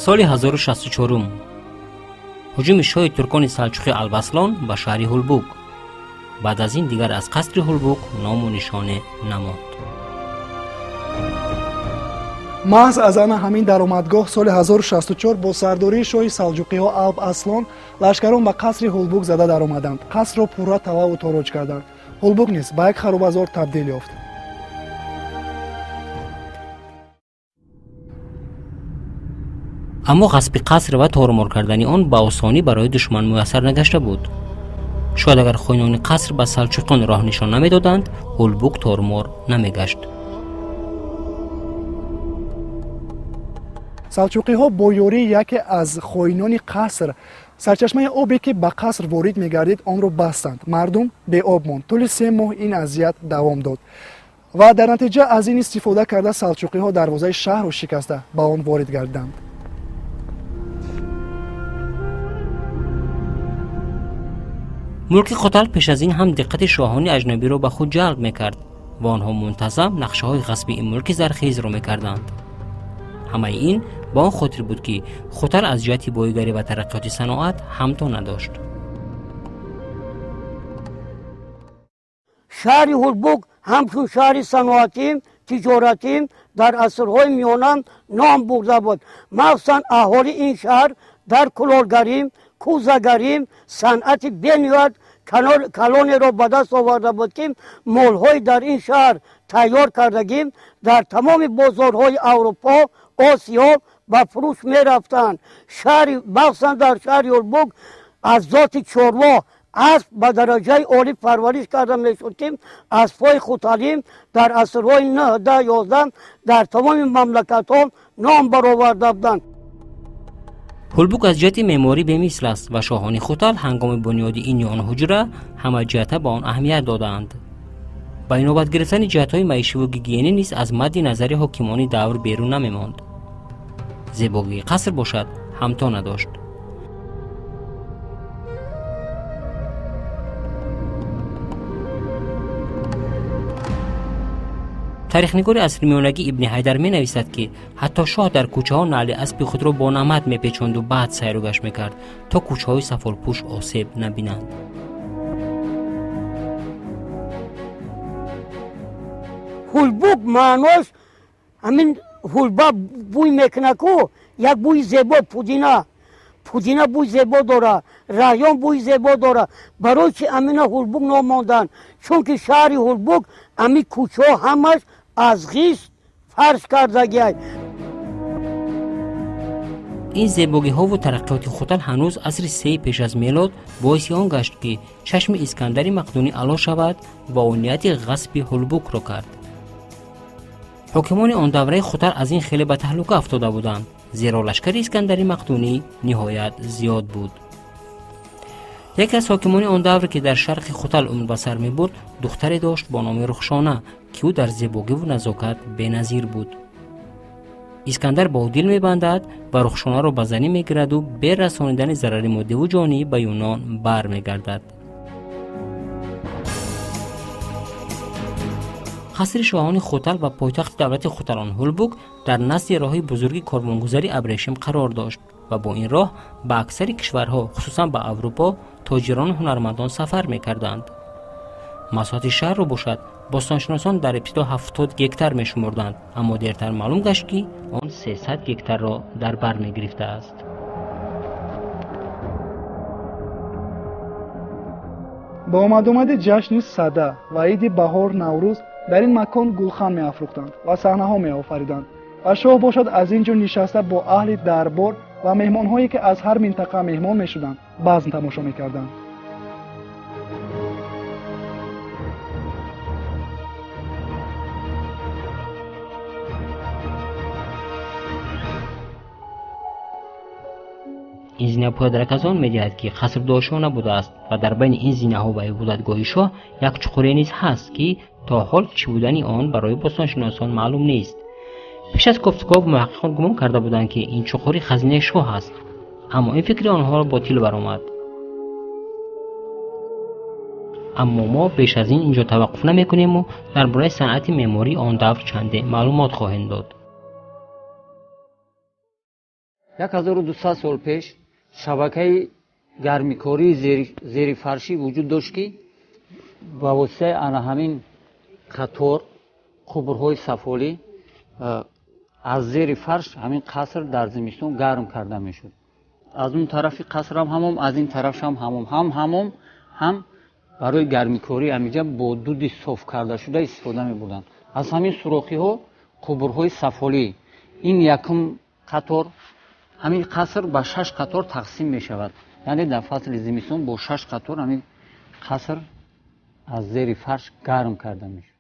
Соли 1064 ҳуҷуми шоҳи туркони салчуқи Алп Арслон ба шаҳри Ҳулбук. Баъд аз ин дигар аз қасри Ҳулбук ному нишоне намонд. Маҳз аз ана ҳамин даромадгоҳ соли 1064 бо сардории шоҳи салҷуқиҳо Алп Арслон лашкарон ба қасри Ҳулбук зада даромаданд. Қасрро пурра талаву тороҷ карданд. Ҳулбук низ ба як харобазор табдил ёфт. Аммо ғасби қаср ва тормор кардани он ба осонӣ барои душман муяссар нагашта буд. Шояд агар хоинони қаср ба салчуқиён роҳ нишон намедоданд, Ҳулбук тормор намегашт. Салчуқиҳо бо ёрии яке аз хоинони қаср сарчашмаи обе, ки ба қаср ворид мегардид, онро бастанд. Мардум беоб монд. Тӯли 3 моҳ ин азият давом дод ва дар натиҷа аз ин истифода карда салчуқиҳо дарвозаи шаҳрро шикаста ба он ворид гардиданд. Мулки Хотал пеш аз ин ҳам диққати шоҳони аҷнабиро ба худ ҷалб мекард ва онҳо мунтазам нақшаҳои ғасби ин мулки зархезро мекарданд. Ҳамаи ин ба он хотир буд, ки Хотал аз ҷиҳати боигарӣ ва тараққиёти саноат ҳамто надошт. Шаҳри Ҳулбук ҳамчун шаҳри саноатӣ, тиҷоратӣ дар асрҳои миёна ном бурда буд. Махсусан аҳолии ин шаҳр дар кулолгарӣ, кӯзагарӣ санъати бениҳоят калонеро ба даст оварда буд, ки молҳои дар ин шаҳр тайёр кардагӣ дар тамоми бозорҳои Аврупо, Осиё ба фурӯш мерафтанд. Шаҳри махсусан дар шаҳри Ҳулбук аз зоти чорво асп ба дараҷаи олӣ парвариш карда мешуд, ки аспҳои хуталӣ дар асрҳои 9, 10, 11 дар тамоми мамлакатҳо ном бароварда буданд. Ҳулбук аз ҷиҳати меъморӣ бемисл аст ва шоҳони Хутал ҳангоми бунёди ин ё он ҳуҷра ҳамаҷиҳата ба он аҳамият додаанд. Ба инобат гирифтани ҷиҳатҳои маишиву гигиенӣ низ аз мадди назари ҳокимони давр берун намемонд. Зебогии қаср бошад ҳамто надошт. Тарихнигори асри миёнагӣ Ибни Ҳайдар менависад, ки ҳатто шоҳ дар кӯчаҳо наъли аспи худро бо намад мепечонду баъд сайругашт мекард, то кӯчаҳои сафолпӯш осеб набинанд. Ҳулбук маънош ҳамин ҳулба бӯй мекунад ку, як бӯи зебо, пудина, пудина бӯи зебо дорад, раҳён бӯи зебо дорад. Барои чи амина Ҳулбук ном монданд? Чунки шаҳри Ҳулбук ами кӯчаҳо ҳамаш аз ғишт фарш кардагиай. Ин зебогиҳову тараққиёти Хутал ҳанӯз асри сеи пеш аз мелод боиси он гашт, ки чашми Искандари Мақдунӣ ало шавад ва ӯ нияти ғасби Ҳулбукро кард. Ҳокимони он давраи Хутал аз ин хеле ба таҳлука афтода буданд, зеро лашкари Искандари Мақдунӣ ниҳоят зиёд буд. Яке аз ҳокимони он давр, ки дар шарқи Хутал умр ба сар мебурд, духтаре дошт бо номи Рухшона, ки ӯ дар зебогиву назокат беназир буд. Искандар бо ӯ дил мебандад ва Рухшонаро ба занӣ мегираду бе расонидани зарари моддиву ҷонӣ ба Юнон бармегардад. Қасри шоҳони Хутал ва пойтахти давлати хуталон Ҳулбук дар назди роҳи бузурги корвонгузари Абрешим қарор дошт ва бо ин роҳ ба аксари кишварҳо, хусусан ба Аврупо, тоҷирону ҳунармандон сафар мекарданд. Масоҳати шаҳрро бошад бостоншиносон дар ибтидо 70 гектар мешумурданд, аммо дертар маълум гашт, ки он 300 гектарро дар бар мегирифтааст. Бо омадомади ҷашни Сада ва иди баҳор Наврӯз дар ин макон гулхан меафрӯхтанд ва саҳнаҳо меофариданд ва шоҳ бошад аз ин ҷо нишаста бо аҳли дарбор ва меҳмонҳое, ки аз ҳар минтақа меҳмон мешуданд, базм тамошо мекарданд. Ин зина пойдарак аз он медиҳад, ки қаср дошона будааст ва дар байни ин зинаҳо ва ибодатгоҳи шоҳ як чуқуре низ ҳаст, ки то ҳол чӣ будани он барои бостоншиносон маълум нест. Пеш аз кофтуков муҳаққиқон гумон карда буданд, ки ин чуқури хазинаи шоҳ аст, аммо ин фикри онҳоро ботил баромад. Аммо мо беш аз ин инҷо таваққуф намекунему дар бораи санъати меъмории он давр чанде маълумот хоҳем дод. 1200 сол пеш шабакаи гармикории зерифаршӣ вуҷуд дошт, ки ба воситаи ана ҳамин қатор қубурҳои сафолӣ аз зери фарш ҳамин қаср дар зимистон гарм карда мешуд. Аз он тарафи қасрам ҳамом, аз ин тарафшам ҳамом, ҳам ҳамом, ҳам барои гармикорӣ ҳамиҷа бо дуди соф кардашуда истифода мебурданд. Аз ҳамин сурохиҳо қубурҳои сафолӣ, ин якум қатор, ҳамин қаср ба 6 қатор тақсим мешавад. Яъне дар фасли зимистон бо 6 қатор ҳамин қаср аз зери фарш гарм карда мешуд.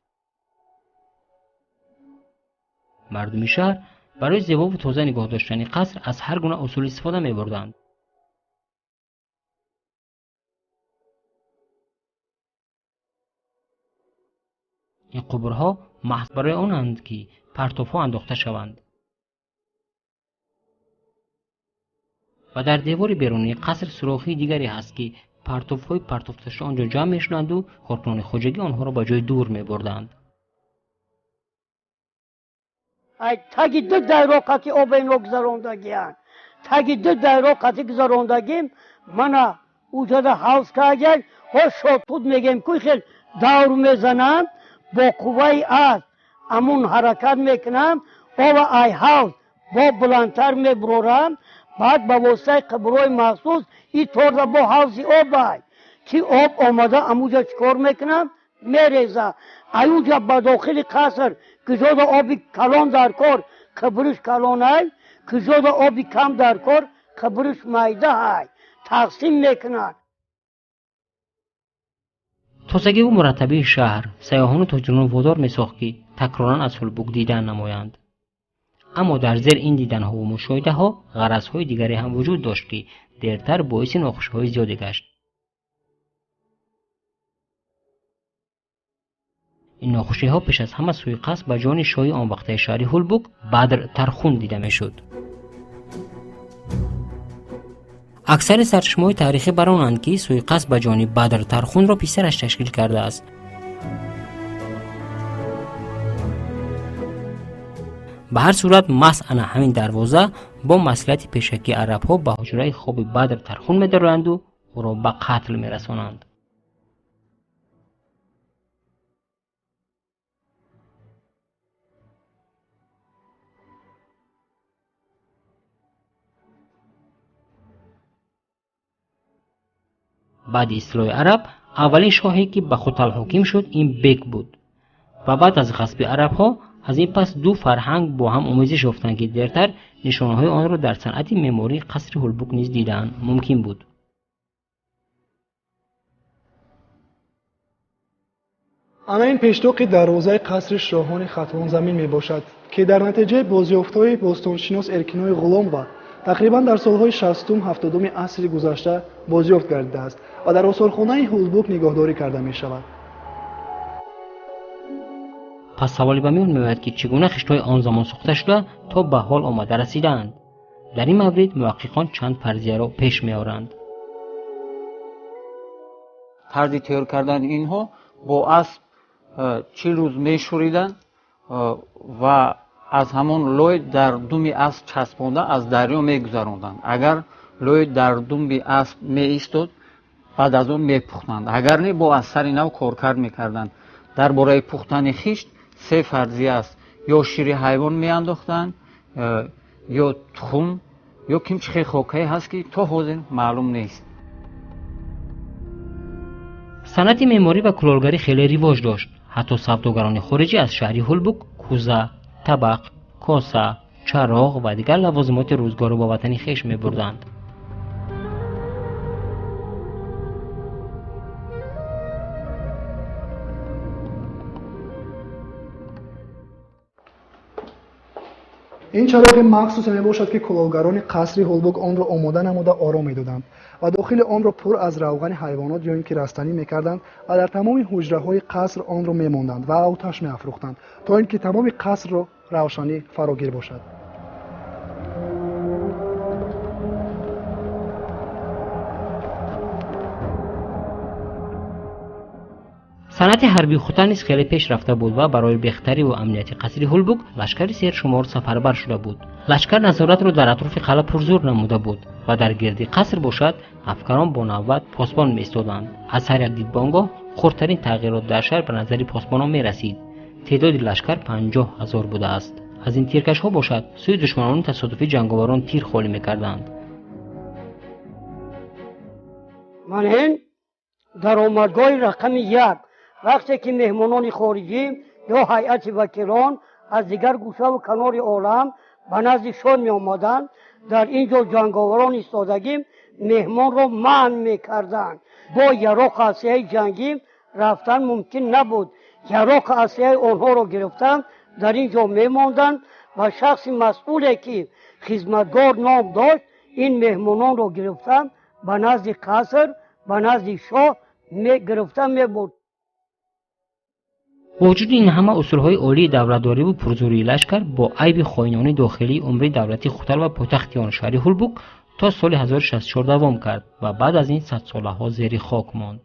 Мардуми шаҳр барои зебову тоза нигоҳ доштани қаср аз ҳар гуна усул истифода мебурданд. Ин қубурҳо маҳз барои онанд, ки партовҳо андохта шаванд ва дар девори берунии қаср сурохии дигаре ҳаст, ки партовҳои партофташуда он ҷо ҷамъ мешуданду коркунони хоҷагӣ онҳоро ба ҷои дур мебурданд. Ай таги ду дайро қати оба ино гузарондагиянд. Таги ду дайро қати гузарондагим, мана уҷада ҳавз кардянд, ҳо шотуд мегем, куй хел давр мезананд, бо қувваи асп амун ҳаракат мекунанд, оба ай ҳавз бо буландтар мебуроранд, баъд ба воситаи қабрҳои махсус и торда бо ҳавзи об ай, ки об омада амуҷа чӣ кор мекунанд? Мереза. Аюҷа ба дохили қаср куҷода оби калон дар кор, қабриш калон ай, куҷода оби кам дар кор, қабриш майда ай, тақсим мекунанд. Тозагиву мураттабии шаҳр сайёҳону тоҷиронро водор месохт, ки такроран аз Ҳулбук дидан намоянд. Аммо дар зери ин диданҳову мушоҳидаҳо ғаразҳои дигаре ҳам вуҷуд дошт, ки дертар боиси нохушиҳои зиёде гашт. Ин нохушиҳо пеш аз ҳама суиқасд ба ҷони шоҳи он вақтаи шаҳри Ҳулбук Бадр Тархун дида мешуд. Аксари сарчашмаҳои таърихӣ бар онанд, ки суиқасд ба ҷони Бадр Тархунро писараш ташкил кардааст. Ба ҳар сурат маҳз ана ҳамин дарвоза бо маслиҳати пешакии арабҳо ба ҳуҷраи хоби Бадр Тархун медароянду ӯро ба қатл мерасонанд. Баъди истилои араб аввалин шоҳе, ки ба Хутал ҳоким шуд, ин бек буд ва баъд аз ғасби арабҳо аз ин пас ду фарҳанг бо ҳам омезиш ёфтанд, ки дертар нишонаҳои онро дар санъати меъмории қасри Ҳулбук низ дидан мумкин буд. Ана ин пештоқи дарвозаи қасри шоҳони Хатлонзамин мебошад, ки дар натиҷаи бозёфтҳои бостоншинос Эркинои Ғуломова тақрибан дар солҳои 60-70 асри гузашта бозёфт гардидааст ва дар осорхонаи Ҳулбук нигаҳдорӣ карда мешавад. Пас саволе ба миён меояд, ки чӣ гуна хиштҳои он замон сохта шуда то ба ҳол омада расидаанд. Дар ин маврид муҳаққиқон чанд фарзияро пеш меоранд. Тарзи тайёр кардани инҳо бо асп 40 рӯз мешӯриданд ва аз ҳамон лой дар думи асп часпонда аз дарё мегузаронданд. Агар лой дар думи асп меистод, баъд аз он мепухтанд. Агар не, бо аз сари нав коркард мекарданд. Дар бораи пухтани хишт се фарзия аст: ё шири ҳайвон меандохтанд, ё тухм, ё кимчихе хокае ҳаст, ки то ҳозир маълум нест. Санъати меъморӣ ва кулолгарӣ хеле ривоҷ дошт. Ҳатто савдогарони хориҷӣ аз шаҳри Ҳулбук кӯза, табақ, коса, чароғ ва дигар лавозимоти рӯзгорро ба ватани хеш мебурданд. Ин чароғи махсусе мебошад, ки кулолгарони қасри Ҳулбук онро омода намуда ором медоданд ва дохили онро пур аз равғани ҳайвонот ё ин ки растанӣ мекарданд ва дар тамоми ҳуҷраҳои қаср онро мемонданд ва оташ меафрӯхтанд, то ин ки тамоми қасрро равшанӣ фарогир бошад. Санъати ҳарбии Хутал низ хеле пеш рафта буд ва барои бехатариву амнияти қасри Ҳулбук лашкари сершумор сафарбар шуда буд. Лашкар назоратро дар атрофи қалъа пурзур намуда буд ва дар гирди қаср бошад, афкарон бо навбат посбон меистоданд. Аз ҳар як дидбонгоҳ хурдтарин тағйирот дар шаҳр ба назари посбонон мерасид. Теъдоди лашкар 50 000 будааст. Аз ин тиркашҳо бошад, сӯи душманони тасодуфӣ ҷанговарон тир холӣ мекарданд. Ман ин даромадгоҳи рақами як, вақте ки меҳмонони хориҷӣ ё ҳайати вакилон аз дигар гӯшаву канори олам ба назди шоҳ меомаданд, дар ин ҷо ҷанговарон истодагӣ меҳмонро манъ мекарданд. Бо яроқу аслиҳаи ҷангӣ рафтан мумкин набуд. Яроқу аслиҳаи онҳоро гирифтан дар ин ҷо мемонданд ва шахси масъуле, ки хизматгор ном дошт, ин меҳмононро гирифта ба назди қаср, ба назди шоҳ гирифта мебурд. Бо вуҷуди ин ҳама усулҳои олии давлатдориву пурзӯрии лашкар, бо айби хоинони дохилӣ умри давлати Хутал ва пойтахти он шаҳри Ҳулбук то соли 1064 давом кард ва баъд аз ин садсолаҳо зери хок монд.